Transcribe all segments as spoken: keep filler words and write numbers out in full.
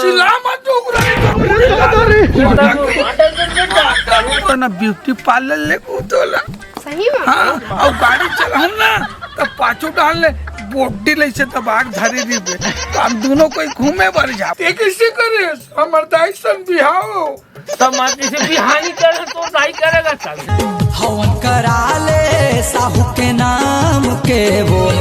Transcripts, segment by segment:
चिल्ला मत, डोकरा। तो ना ब्यूटी पार्लर ले को तोला। सही में? हाँ, अउ गाड़ी चलाहूं ना, त पाछू डाल ले, बोटी ले से तब आग धरी रहिबे। त हम दूनों कोई घूमे बर जाबो। ते कइसे करे? हमर दाई सन बिहाव। त माटी से बिहानी करे, तो दाई करेगा चल। हवन करा ले साहू के नाम के बोल।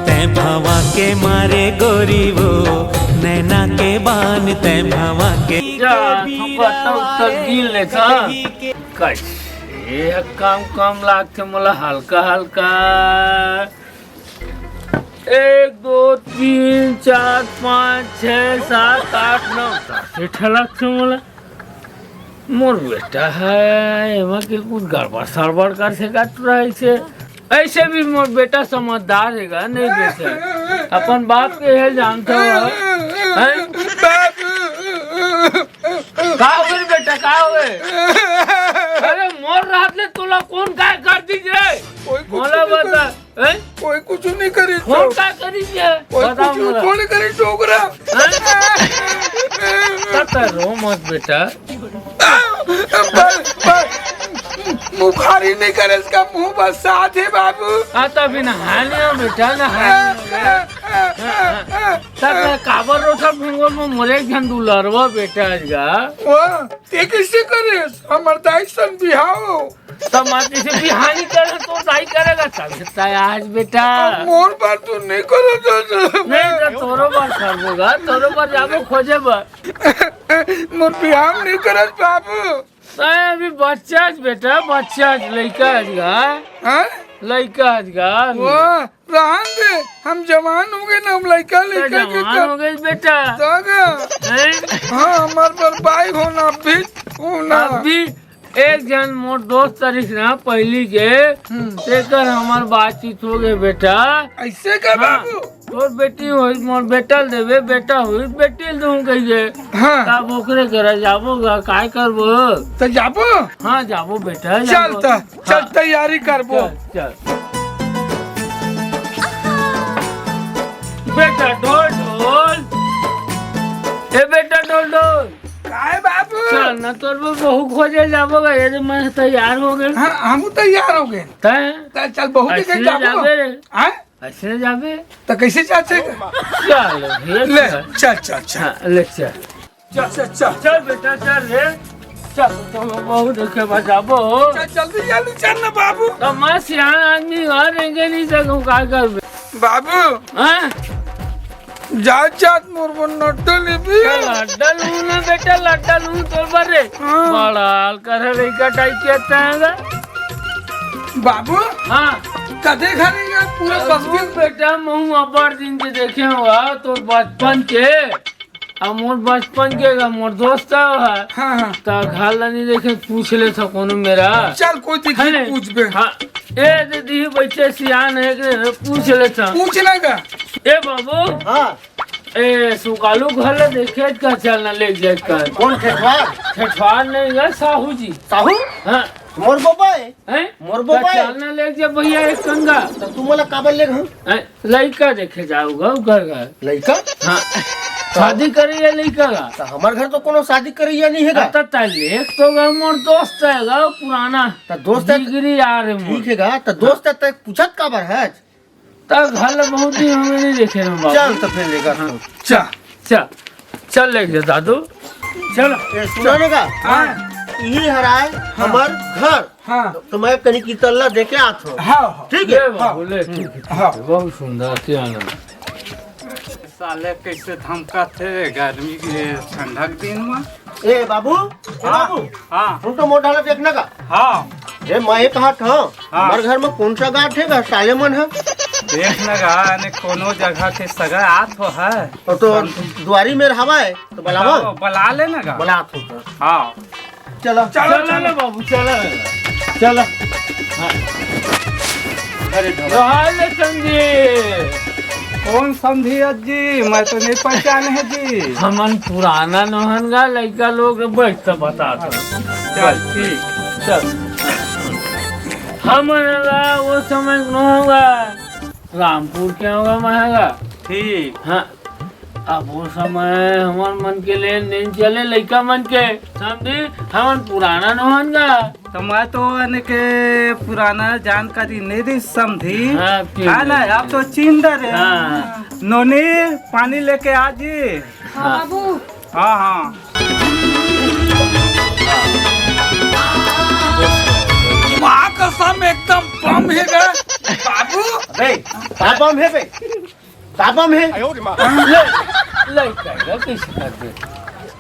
तैं भवा के मारे गोरी वो, नैना के बान तैं भवा के। जा, थपा तब तक गिन ले, हाँ। कैसे काम कम लागथे मोला हल्का हल्का। एक, दो, तीन, चार, पाँच, छः, सात, आठ, नौ, सात ठे लागथे मोला। मोर बेटा हे, एमा के कुछ गड़बड़ सड़बड़ कर सकत रहिसे। ऐसे भी मोर बेटा समझदार हे गा, नहीं जैसे अपन बाप के हे जानथो, हैं? का होगे रे बेटा, का होगे? अरे मोर रहत ले तोला कौन काय कर दीस रे? कोई कुछ मोला नहीं बता। हैं? कोई कुछ नहीं करी फोन तो। का करी है? कोई बताओ कुछ मोला। थोड़ी करी डोकरा। हैं? तब तक रो मत बेटा। बस, बस। मुखारी नहीं करे, इसका मुंह बस साथ है बाबू। हाँ, तो अभी नहा लियो बेटा, नहा लियो। तब तक काबर रोथा भंगोल में मोरे एक झन दुलरवा बेटा आएगा। वाह, ते कैसे करे? हमर दाई सन बिहाव। त माटी से बिहानी करे तो दाई करेगा, तब से तय आज बेटा। मोर बर तो नहीं करो दादा। नहीं तो तोरो बर करबो गा, तोरो बर जाबो खोजे बर। मोर बिहाव नहीं करत बाबू। तय अभी बच्चा हस बेटा, बच्चा हस, लइका हस गा। हाँ? लइका हस गा। वाह, रहन दे, हम जवान हो गए ना, हम लइका, लइका के जवान कर हो गए बेटा। दादा। हैं? हाँ, हमार बर बाई होना, अभी होना। अभी एक झन मोर दोस्त तरिस ना पहिली के, हम्म। तेकर हमार बातचीत हो गए बेटा। ऐसे का हाँ, बाबू? तोर बेटी होई, मोर बेटा ल देबे, बेटा होई, बेटी ल दूं कहिए। हाँ। तब ओकरे करा जाबो गा, काय करबो? तो जाबो? हाँ, जाबो बेटा, चल जाबो। त, चल हाँ। तैयारी करबो। चल, चल। बेटा ढोल ढोल। ए बेटा ढोल ढोल। काय बाबू? चल ना, तोर बर बहू खोजे जाबो गा। ये रे, मैं तैयार हो गए। हाँ, हम तैयार हो गए। तय? तय चल, बहू के ऐसे कहीं जाबो? जाबे रे। हाँ? ऐसे जाबे? तो कैसे चाचे? चल, ये ले, चल। चल, चल, चल। हाँ, ले चल। चल, चल, चल। चल बेटा, चल रे। चल, तो बहू देखे बर जाबो। चल, जल्दी, जल्दी चल ना बाबू। तो मैं सियान आदमी घर रेंगे नहीं सकूं, का करबे? बाबू। हाँ? जात जात मोर बर लड्डू लेबे। लड्डू लूं ना बेटा, लड्डू लूं तोर बर रे। हाँ। बड़ा हल्का है लइका टाइप के आता है ना। बाबू। हाँ। कदे घर है यार, पूरा अब बस्ती। बेटा, महू अब्बड़ दिन के देखे हुआ, तोर बचपन के। अब मोर बचपन के गा, मोर दोस्त है। हाँ, हाँ। त घर ला नहीं देखे, पूछ लेथों कोनो मेर। चल, कोई दिखी, है नहीं? पूछबे। हाँ। ए दीदी, बच्चे सियान है कि पूछ लेथों। पूछना का? ए बाबू। हाँ। ए, सुकालू घर ले देखे का चलना ले जाए का। कौन ठेठवार? ठेठवार नहीं है, साहू जी। साहू? हाँ। मोर बाबा है। हैं? मोर बाबा है। चलना ले जा भैया एक संगा। तो तू मोला काबर ले गहू? हैं? लइका देखे जाऊगा घर घर। लइका? हाँ। शादी करे या लइका का? तो हमार घर तो कोनो शादी करे या नहीं है का? तो तलेख तो गा मोर दोस्त है गा पुराना। तो दोस्त है। डिग्री यार है मोर। ठीक है गा, तो दोस्त है तो पूछत काबर है? त घर ल बहुत दिन हो गए नहीं देखे ना बाबू। चल त फिर लेकर हाँ। तू। चल। चल, चल ले जा दादू। चल। ए, सुनो ना का? हाँ। यही हराए हाँ। हमार घर। हाँ। तो मैं कहीं की तल्ला देखे आत हूँ। हाँ, हाँ। ठीक है? ले बाबू, हाँ। ले, ठीक है, ठीक है। हाँ। बहुत सुंदर, क्या नाम? साले कैसे धमका थे गर्मी के ठंडा के दिन में? ए बाबू, ए हाँ, बाबू, हाँ। सुन तो मोर डाला देखना का। हाँ। ए, मैं ये कहा था, हाँ। हमारे घर में कौन सा गांठ है, साले मन है? देखना का, ने कोनो जगह के सगा आत हो है। तो, तो दुआरी में हवा है, तो बुलावा। तो बुला लेना का। बुला तो। हाँ। चलो। चलो, चलो, चलो। बाबू, चलो। चलो। हाँ। अरे बाबा। रहल समधी। कौन समधी अज्जी? मैं तो नहीं पहचाने है जी। हमन पुराना नोहन गा लइका लोग बैठ के बता दो। चल, ठीक। चल। हमन गा वो समय नोहन गा रामपुर के होगा महंगा। ठीक। हाँ। अब वो समय हमन मन के लेन देन चले लइका मन के, समझी? हमन पुराना नोहन गा। तो मैं तो एने के पुराना जानकारी नहीं दी समझी। हाँ, ठीक हाँ ना, है। आप तो चिंदा रे। हाँ। नोनी, पानी लेके आ जी। हाँ, हाँ। बाबू। हाँ, हाँ। माँ कसम एकदम बम हे गा। बाबू। अबे, का बम हे बे? का बम हे? ले, ले, ले, कैसे कर दे?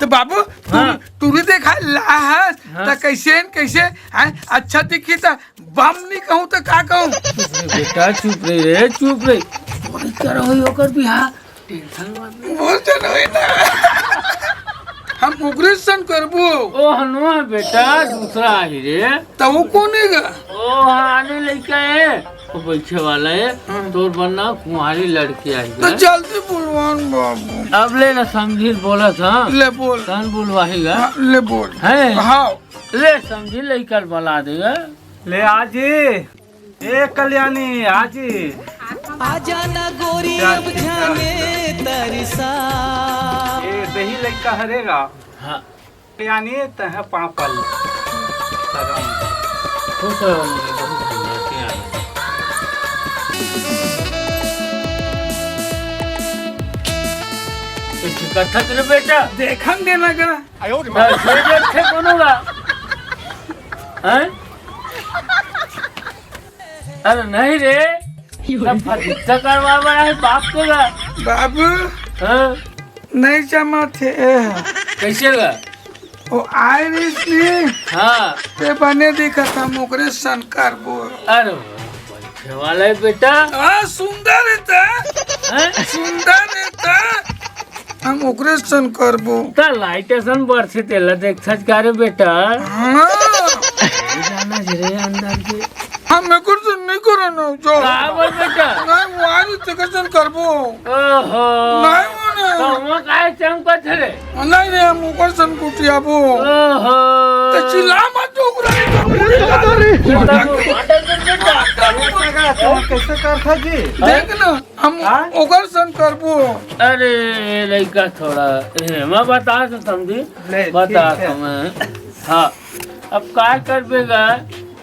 तो बाबू, तू, हाँ। तू भी देखा ला हस, हाँ। तो कैसे न कैसे, हैं? अच्छा दिखी तो बम नहीं कहूँ तो का कहूँ? चुप रे बेटा, चुप रे रे, चुप रे। थोड़ी करो ही ओकर बिहार, टेंशन मत ले। बोल तो नहीं ना। हम ओकरे सन करबो। ओ हनुआ बेटा, दूसरा आई रे। तो वो कौन है गा? ओ हाँ, आने लइका है, वो बैठे वाला है। हाँ। तोर बनना कुंवारी लड़की आई तो है। जल्दी बुलवान बाबू। अब ले ना समझी बोलत, हाँ। ले बोल। तहन बुलवाही गा। हाँ, ले बोल। है? हाँ। ले समझी लइका ल बला देगा। ले आजी। ए कल्याणी, आजी। आजा ना गोरी अब जाने तरसा। ए दही लइका हरे गा। हाँ। कल्याणी तह पापल। खुश रहो, बहुत बढ़िया, क्या है? कुछ कथक रे बेटा। देखन देना करा। बस हो जाथे कोनो गा। हैं? अरे नहीं रे, ना फजीता करवा बड़ा है बाप के गा। बाबू, हाँ? नहीं जमा थे। कैसे गा? वो आए रहीस नी, हाँ। ते बने दिखत हम ओकरे सन करबो। अरे, वो बैठे वाला है बेटा। हाँ, सुंदर है ता। हैं? सुंदर है ता। हम ओकरे सन करबो। त लाइट असन बरथे तेला देखथस का रे बेटा? हाँ। ए जाना जी रे अंदर के। हम एकर सन नहीं करन हो, जो। का बोल बेटा? नहीं, वो आ रही तेकर सन करबो। ओहो। नहीं वो ना। तो वो काहे चमकत रे? नहीं रे, हम ओकर सन कुटियाबो। ओहो। तो चिल्ला मत, ओकरा नहीं करबो। तो वो ऑर्डर कर बेटा। कैसे करथा जी? देख ना। हम हाँ? ओकर सन करबो। अरे लइका थोड़ा, ए, मैं बता तो समझी, ले, बता ठीक है। हमें। हाँ, अब का करबे गा?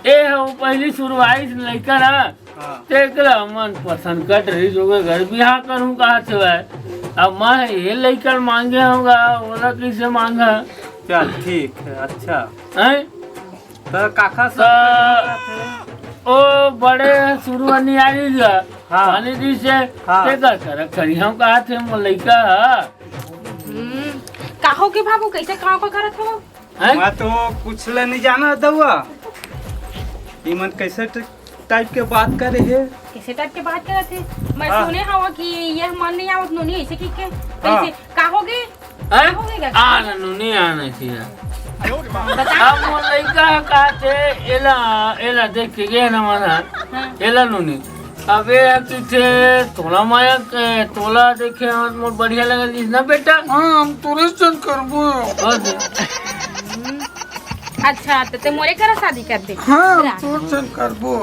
ए हो पहली शुरुआत लइका ना, हाँ। तेकला मन पसंद कट रही जो के घर बिहाव करूँ कहा से भाई। अब मैं ये लइका मांगे होगा, ओला कैसे मांगा? चल ठीक है, अच्छा। हैं? त काखा त सब ओ बड़े शुरू नियारी गा। हाँ। पानी दी से हाँ। ते का कर करी हम कहा थे मोर लइका ह। हम्म, का हो के बाबू, कैसे काव का करत हो? हैं? मैं तो कुछ ले नहीं जाना दउआ। इमन कैसे ट-, टाइप के बात करे हे? कैसे टाइप के बात करत हे? मैं हाँ। सुने हवा कि ये मन नहीं आवत नोनी ऐसे कि के हाँ। कैसे का हो गए? हैं? हो गया। आ ना नोनी आना चाहिए। बता। अब मोर लइका ह कहा थे, एला, एला देख के गए ना माना, हाँ। एला नोनी। अब ये है कि थे तोला माया के, तोला देखे और मोर बढ़िया लगल जिस ना बेटा। हाँ, हम तोरे सन करबो। बस। हम्म। अच्छा, तो ते मोरे करा शादी कर दे। हाँ, हम तोरे सन करबो।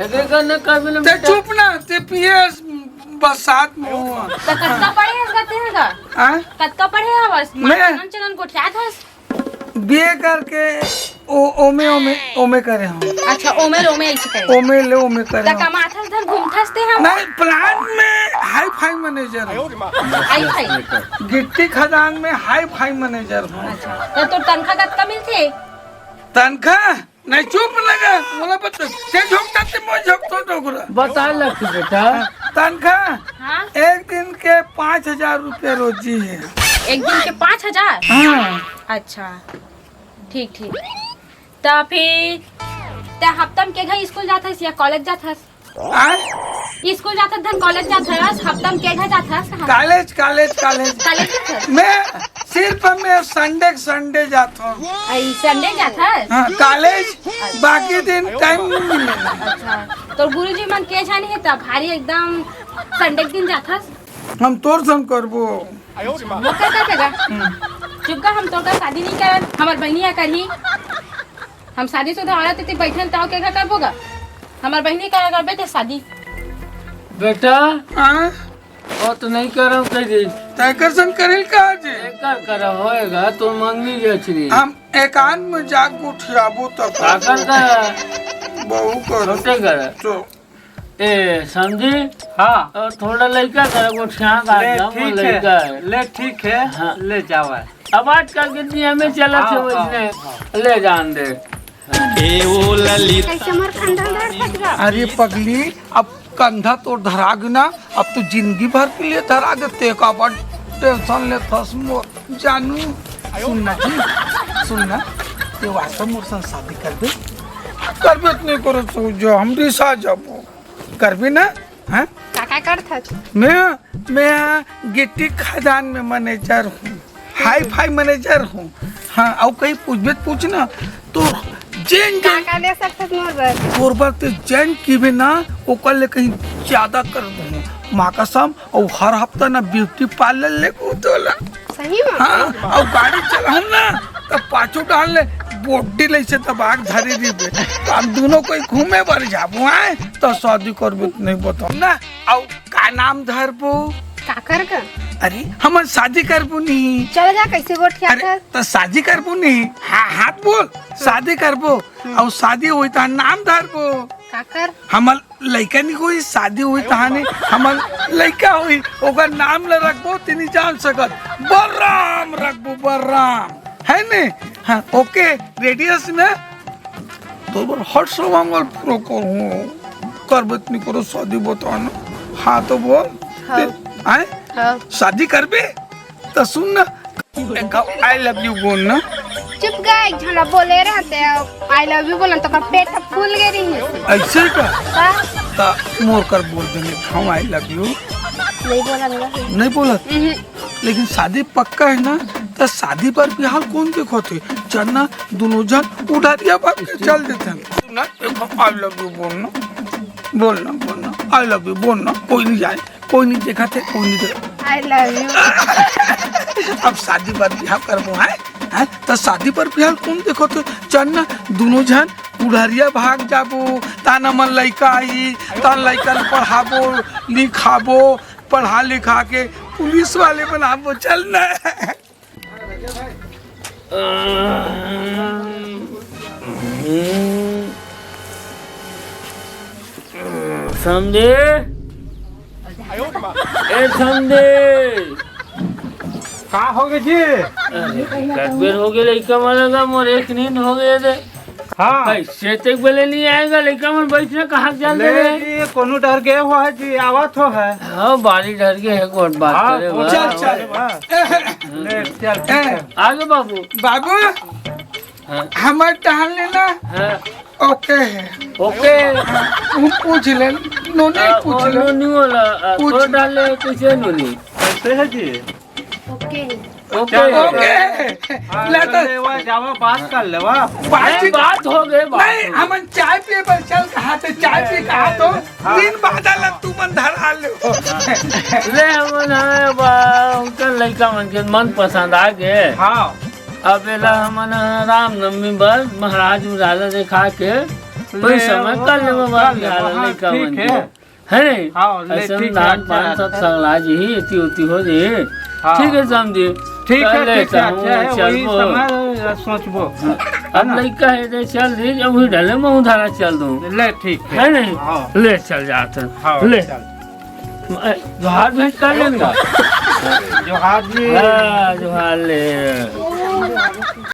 एके कर ना कर बिना ते बेटा। चुप ना, ते पिए बरसात में हुआ। तो कतका पढ़े हस गा तेरे का? हाँ? कतका पढ़े हवस? मैं? मार चलन चलन गोठियात हस? बीए करके ओ, ओमे, ओमे, ओमे करे हम। अच्छा, ओमे, ओमे ऐसे करे। ओमे ले ओमे करे त हम। कमाथस धन घूमथस ते हम? नहीं, प्लांट में हाई फाई मैनेजर हूँ। Hi fi? गिट्टी खदान में हाई फाई मैनेजर हूँ। अच्छा, तो तोर तनखा कतका मिलथे? तनखा? नहीं, चुप लगा, मोला बता, ते झोंकता ते मोर झोंकतो डोकरा। बता लख बेटा। तनखा? हाँ? एक दिन के पाँच हजार रुपया रोजी है। एक दिन के पाँच हजार? हाँ। अच्छा, ठीक, ठीक। त फिर ते हफ्ता में के घा स्कूल जाथस या कॉलेज जाथस? आय? स्कूल जाथस धन कॉलेज जाथस, हफ्ता में के घा जाथस कहाँ? College, college, college. कॉलेज जाथस? मैं सिर्फ मैं संडे के संडे जाता हूँ। आई संडे जाथस? हाँ, कॉलेज, बाकी दिन टाइम नहीं मिलेगा। अच्छा, तो गुरुजी मन के जाने है त भारी एकदम संडे के दिन जाथस? हम तोर सन करबो। वो कर कर देगा? हम्म। चुप कर, हम तोर का शादी नहीं करन, हमार बहनी है करही। हम शादीशुदा औरत इतनी बैठन ताव के घर करबो गा? हमार बहनी का करबे ते शादी। बेटा, हाँ? वो तो नहीं करम कह दी। तय कर सन करेल का जी? एकर करम होएगा, तो मंगनी जचनी। हम एकांत में जाके गोठियाबो तब। काकर का? बहू कर। छोटे कर। तो ए, समझी? हाँ। और थोड़ा लइका कर, गोठिया का ले, नाम ठीक लइका है। है। ले, ठीक है। हाँ। ले जावा। अब आजकल के नियम में चलत हाँ, है हाँ, वैसने। हाँ। ले जान दे। ए ओ ललित। कैसे मोर कंधा धर फट गया? अरे पगली, अब कंधा तोर धरा गे ना, अब तू जिंदगी भर के लिए धरा गे, ते का बड़ टेंशन लेथस मोर जानू। सुन ना जी, सुन ना, ते वास्तव मोर संग शादी करबे? करबे त नहीं करत सो जो हम रिसा जाबो। करबे ना? हाँ? का का करत हस? मैं, मैं गिट्टी खदान में मैनेजर हूँ, हाई फाई मैनेजर हूँ। हाँ, अउ कहीं पूछबे त पूछ ना, तो जेन का जेन का ले सकथस मोर बर? तोर बर ते जेन किबे ना, ओकर ले कहीं ज्यादा कर दूँ। माँ कसम, अउ हर हफ्ता ना ब्यूटी पार्लर ले तोला। सही में? हाँ, अउ गाड़ी चलाहूँ ना, तब पाछू डाल ले, बोडी ले से तब आग धरी रहिबे। तो हम दोनों कोई घूमे बर जाबो, आए? तो शादी करबे त नहीं बताओ ना। अउ का नाम धरबो? काकर का? अरे, हमन शादी करबो नहीं। चल जा, कैसे गोठिया अरे, कर? तो शादी करबो नहीं। हाँ, हाथ बोल, शादी करबो। हम्म। अउ शादी होई त नाम धरबो। काकर? हमर लइका नहीं होई, शादी होई तहाने हमर लइका होई, ओकर नाम ल रखबो, ते नहीं जान सकत, बलराम रखबो, बलराम, है ने? हाँ, ओके, रेडी हस ना? तोर बर हर सवांगल पूरा करूँ, करबे त नहीं करो शादी बता ना। हाँ तो बोल, हाँ। ते, आए? हाँ। शादी करबे? तो सुन ना, एक घाव I love you बोल ना। चुप गा, एक झन ला बोले रहते, I love you बोलन तो का पेट फूल गे रही। ऐसे का? का? ता मोर कर बोल देने, एक घाव I love you। नहीं बोला ना। नहीं बोला? हम्म। लेकिन शादी पक्का है ना? तो शादी बर बिहाव कोन देखत हे? चल ना, दोनों झन उधारिया भाग के चल देथन। सुन ना, एक घाव I love you बोल ना। बोल ना, बोल ना, I love you बोल ना। कोई नहीं जाए। कोई नहीं देखत हे, कोई नहीं देखत। I love you। अब शादी बर बिहाव करबो, हैं? हैं? त शादी बर बिहाव कोन देखत हे? चल ना, दोनों झन उधारिया भाग जाबो, तान हमर लइका आही, तान लइका ल पढ़ाबो, लिखाबो, पढ़ा लिखा के पुलिस वाले बनाबो, चल ना। समझे? ए समझे। का हो गे जी? अरे, कत बेर हो गे लइका मन ला, मोर एक नींद हो गे रे। हाँ। कैसे तक बेले नहीं आएगा लइका मन, बैठ ना, कहाँ चल ले दे रे? जी, कोनो डर गए हो है जी, आवत हो है। हाँ, बारी डर गए है, कोट बात हाँ, करे, कोट वाह। चल, चल। वाह। ले, चल, ठीक है। आगे बाबू। बाबू, हाँ। हमर टहल लेना। हाँ। ओके है। ओके। हाँ, तू पूछ ले, नोनी हाँ, पूछ ओ ले। नोनी वाला, आ, पूछ। तो डाले, पूछे नोनी। कैसे है जी? ओके। ओके। चल, ओके। हाँ, ले तो। ले, वा, जावा, बात कर ले, वा। बात नहीं, बात हो गई, बात नहीं, हो गई। हमन चाय पिए बर चल कहा थे, चाय पी कहा तो हाँ। दिन बाद आला तू मन धरा ले। ले, हमन, हाँ, बा, उनकर लइका मन के मन पसंद आ गए। हाँ। अब एला हमन ह रामनवमी बर महाराज उराला देखा के ले, वही समय वो कर लेबो कर बाबू लेबो, यार, हाँ, लइका ठीक मन है। के। है नहीं? हाँ, ले, ऐसन ठीक है, धान अच्छा पान है, सब अच्छा। सगला जी ही, एती ओती हो जी। हाँ। ठीक है, समझी। ठीक है, कर ले, ठीक है, चाहूँ, अच्छा है, वही चलबो। समय सोचबो। हाँ। है अब ना? लइका है, दे चल दे, जब वही ढले में उधारा चल दूँ। ले, ठीक है। है नहीं? हाँ। ले चल जात हन। हाँ, ले। चल। जोहार भेंट कर लेन का? जोहार जी। हाँ, जोहार ले।